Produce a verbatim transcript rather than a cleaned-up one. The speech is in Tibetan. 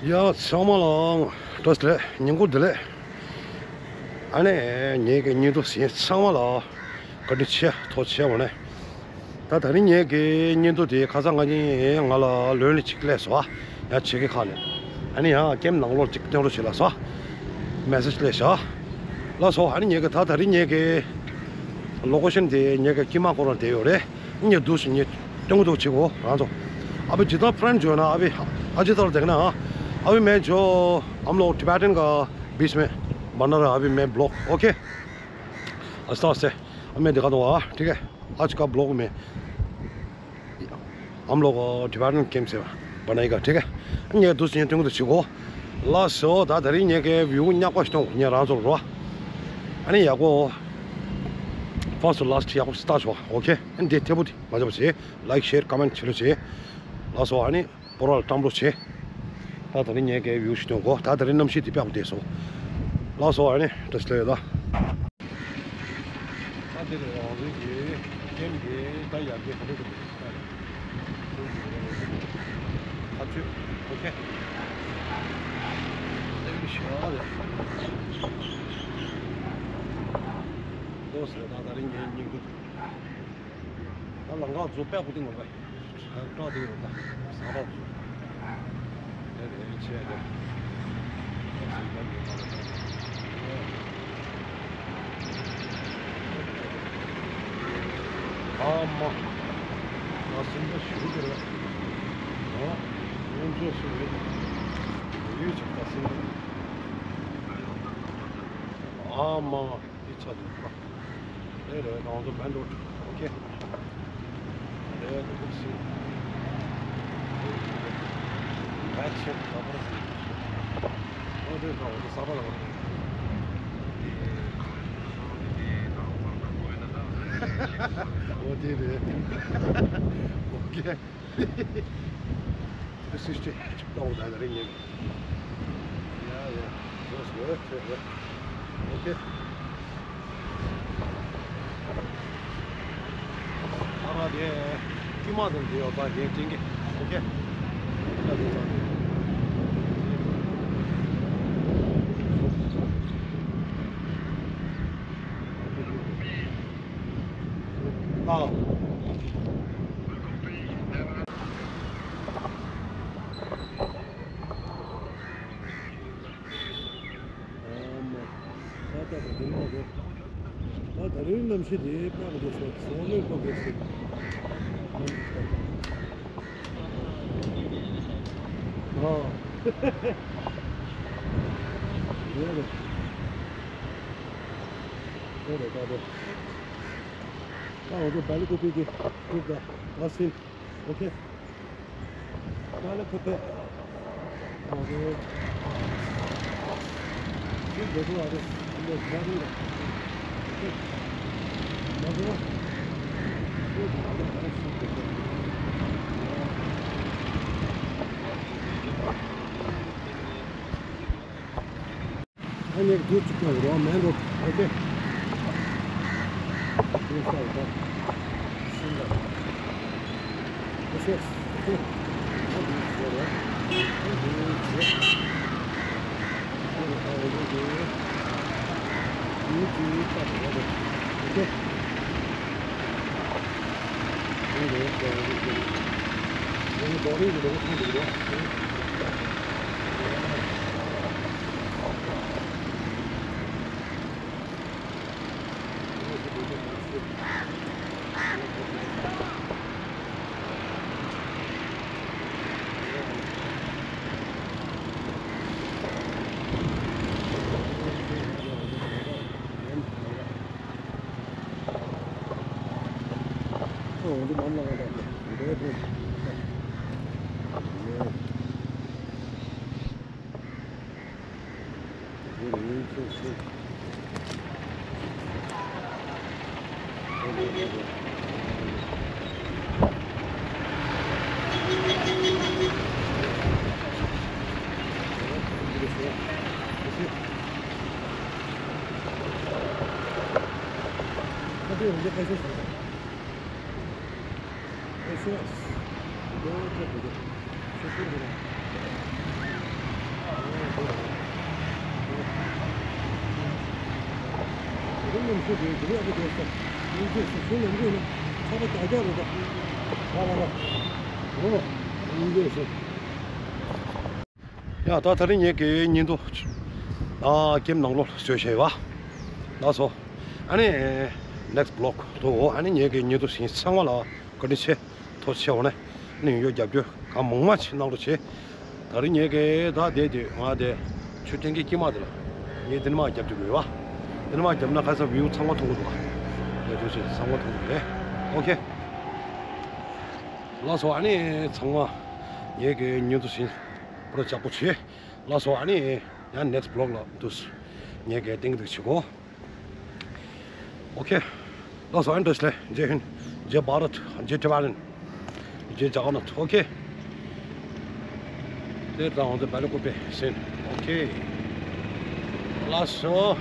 ཡ་ཚང་མ་ལ་བཀྲ་ཤིས་བདེ་ལེགས། ཉིན་གུང་བདེ་ལེགས། ཨ་ནི་ངེད་ཀྱི་སྙིང་སྟོབས་ཟིན་ཚང་མ་ལ་བཀའ་དྲིན་ཆེ་ཐུགས་རྗེ་ཆེ་བ་ནས། ད་ད་རིང་ངེད་ཀྱི་སྙིང་སྟོབས་དེ་ཁ་སང་ང་གཉིས་ང་ལ་ལོན་ལི་གཅིག་སླེབས་སོང་། ཡང་ཆེ་གེ་ཁ་ནས། ཨ་ནི་ཡང་ཀེམ་ནང་ལོགས་གཅིག་སྟོན་རོགས་བྱེད་ལ་སོང་། མེ་སེ་ཇི་སླེབས་ཤག་ལགས་སོ། ཨ་ནི་ངེད་ཀྱི་ད་ད་རིང་ངེད་ཀྱི་ལོ་ཀེ་ཤན་དེ་ངེད་ཀྱི་ཀི་མ་ཀོ་རང་བསྡད་ཡོད་རེད། ངས་འདུག་སེ་ངས་སྟོན་གི་འདུག་བྱེད་གོ་རང་ཚོ། ཨ་བི་ཇི་ཏང་ཕ་རན་ཇོ་ན་ཨ་བི་ཨ་ཇི་ཏར་དེག་ན་ཨ་བི་མེ་ཇོ། हम लोग टिबेटन का बीच में बना रहा अभी मैं ब्लॉग। ओके। अस्ता अस्ते। अब मैं दिखा दूंगा, ठीक है। आज का ब्लॉग में हम लोग टिबेटन गेम से बनाएगा, ठीक है। ངས་འདུག་སེ་ངས་སྟོན་གི་འདུག་བྱེད་གོ། ལགས་སོ། ད་ད་རིང་ངེད་ཀྱི་བིའུ་ཉག་པ་ཞིག་སྟོན་གོ། ངས་རང་ཚོར་རོ། ཨ་ནི་ཡག་པོ། ཕར་སི་ཊི་ལ་སི་ཊི་ཡག་པོ་ཞིག་ལྟ་ཆོག་ཨོ་ཁེ། ཨ་ནི་དེ་ཐེ་བུ་དེ་མ་བྱེད་པ་བྱེད། ལའིཀ་ཤེར་ཀོ་མེན་ཊི་བྱེད་ལོ་བྱེད། ལགས་སོ། ཨ་ནི་སྤོ་ར་ལ་བཀྲམ་རོགས་བྱེད། ད་ད་རིང་ངེད་ཀྱི་བིའུ་ཞིག་སྟོན་གོ། ད་ད་རིང་གནམ་གཤིས་དེ་དཔེ་ཡག་པོ་བསྡད་སོང་། ལགས་སོ། ཨ་ནི་བཀྲ་ཤིས་བདེ་ལེགས། ད་དེ་རེད། རང་རེ་གི་ཀེམ་གི་ད་ཡར་རྒྱས་ག་འདྲ་འདུག་ཁ་ཆུ། ཨོ་ཁེ། ཨེ་ཤ་རེད། ལོས་རེད། ད་ད་རིང་ངའི་སྙིང་སྡུག་ད་ལམ་ཁ་ཚོ་དཔེ་ཡག་པོ་འདུག་ངོ་མ། ད་སྐྲག་དེ་ཡོད་ད། ས་རོགས་ཚོ། དེ་རེད་ཆེ་རེད། ཨ་མ། ད་སེམས་པ་ཞུ་གི་རེད། ཨ། སྔོན་ཆད་སུ་རེད། ཡུལ་ཅིག་ད་སེམས་པ། ཨ་མ། འདི་ཆ་ཚང་པ། རེད་རེད། ང་ཚོ་མེན་རོ་ཌི། ཨོ་ཁེ། རེད། འདུག་སེ། ཝེག་སིན་ད་བར། ཨོ་དེ་ད་འོ་དེ་ས་པ་ལ་བར། འོ་དེ་རེད། ཨོ་ཁེ། This is ཅིག་ཅིག་ཏོག་ད་ད་རེ་ཉེ། Yeah, yeah. That's good. That's good. Okay. ཨ་ར་དེ་ཀྱི་མ་དང་དེ་ཡོད་པ་དེ་ཅིང་གི། Okay. ཨ། ཨ་མ། ད་ལྟ་དེ་འདི་མ་རེད། ད་ད་རིང་གནམ་གཤིས་དེ་དཔེ་མི་འདུག་ཟེར། ཟོག་ལེན་ལོག་གེ་ཟེར། ཨ། ཡོད་རེད། ཡོད་རེད། ད་དེ། ད་འོ་ཚོ་སྦ་ལི་ཀུ་པི་གི་གྲུབ་ད། ད་སིན། ཨོ་ཁེ། ད་ལ་ཁོ་ཐེ། ཨོ་ཁེ། ཤི་དེ་ཚོ་ཨ་རེ། ཨ་ལེ་ཟ་རུ་ར། ཨོ་ཁེ། ད་ཚོ། ཤི་དེ་ཚོ་ཨ་རེ་ཤི་དེ་ཚོ། ཨ་ནི་དུས་གཅིག་ཏུ་རོ་མེན་རོ། ཨོ་ཁེ། དུས་ས་རོ། སིན་ད། ཨོ་ཤེ། ཨོ་ཁེ། ཨ་དུས་ས་རོ། ཨ་དུས་ས་རོ། ཨོ་ཁེ། ཨ་འོ་ཁེ། དུས་གཅིག་ཏུ་རོ། ཨོ་ཁེ། ཨ་འོ་ཁེ། ཨ་འོ་ཁེ། ཨ་ནི་རྡོ་རིང་གི་རོ་ཁེ་འདུག་རོ། ཡ་ད་ད་རིང་ངེད་ཀྱི་བརྙན་ཐུང་ཨ་ཀེམ་ནང་ལོགས་བཟོས་བྱས་པ། ལགས་སོ། ཨ་ནི་next vlog དུ་ཨ་ནི་ངེད་ཀྱི་བརྙན་ཐུང་ཞིག་ཚང་མ་ལ་བཀའ་དྲིན་ཆེ། ཐུགས་རྗེ་ཆེ། འོ་ནས་ནི་ཡོད་རྒྱབ་སྐྱོར་གང་མང་མང་ཞིག་གནང་རོགས་བྱེད། ད་རིང་ངེད་ཀྱི་ད་བསྡད་དུས་ང་དེ་ཆུ་ཊེང་ཀི་དཀྱིལ་མ་དེ་ལ་ངས་དེ་ནས་མར་རྒྱབ་ཀྱི་ཡོད་པ། དེ་ནས་མར་རྒྱབ་ན་ཁ་སང་བིའུ་ཚང་མ་མཐོང་གི་འདུག་ག་ཡ་དུས་ཚོད་ཚང་མ་མཐོང་གི་རེད། ཨོ་ཁེ། ལགས་སོ། ཨ་ནི་ཚང་མ་ངེད་ཀྱི་བརྙན་ཐུང་ཞིག་པུ་ར་ལྕགས་པོ་བྱེད། ལགས་སོ། ཨ་ནི་ཡང་next vlog ལ་འདུག་ངེད་ཀྱི་ཏིང་ཏིག་བྱེད་གོ། ཨོ་ཁེ། ལགས་སོ། ཨ་ནི་བཀྲ་ཤིས་བདེ་ལེགས། ཇེ་ཧིན། ཇེ་བྷ་རད། ཇེ་ཊི་བྷ་རན། ཇེ་ཇ་ག་ནཱ་ཐ། ཨོ་ཁེ། དེ་དང་འོང་དེ་བ་ལེ་ཀོ་པེ་སེན། ཨོ་ཁེ། ལགས་སོ།